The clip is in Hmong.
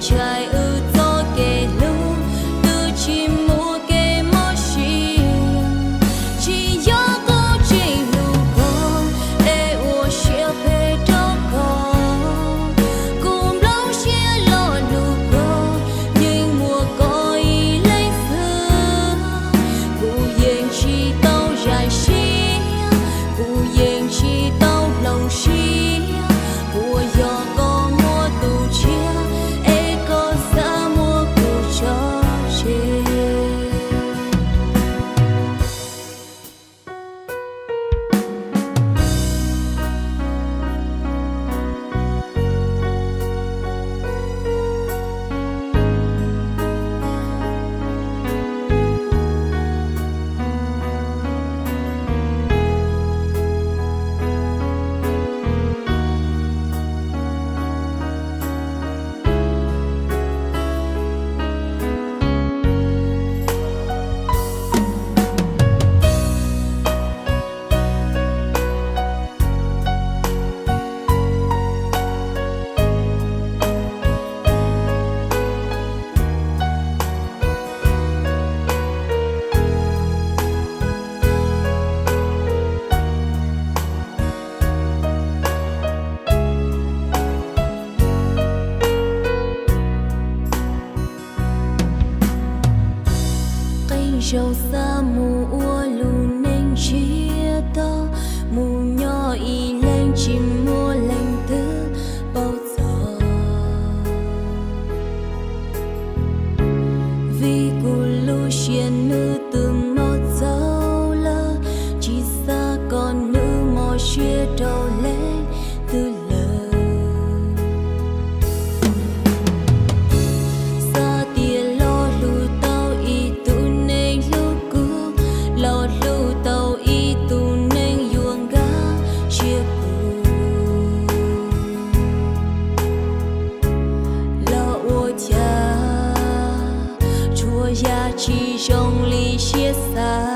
Ntshai wb txoj kev hlub twb tsis muaj kev mob siab, tsis yog kuv tsis hlub koj es ua siab phem rau koj. Kuv nplooj siab los hlub koj, yeej muaj koj ib leeg xwb. Kuv yeej tsis tau zais siab, kuv yeej tsis tau hloov siab. Puas yog koj muaj tus tshiab es koj xav muab kuv tso tseg? Qee zaug xav mus ua lub neej ntsiag to, mus nyob ib leeg tsis muaj leej twg paub txog. Vim kuv lub siab nws twb mob txaus lawm, tsis xav kom nws mob siab rau leej twg lawm. Xav tias los hlub tau ib tug neeg hlub kuv, los hlub tau ib tug neeg yuav nkag siab kuv, los ua cas tsuas yam tsis zoo li siab xav.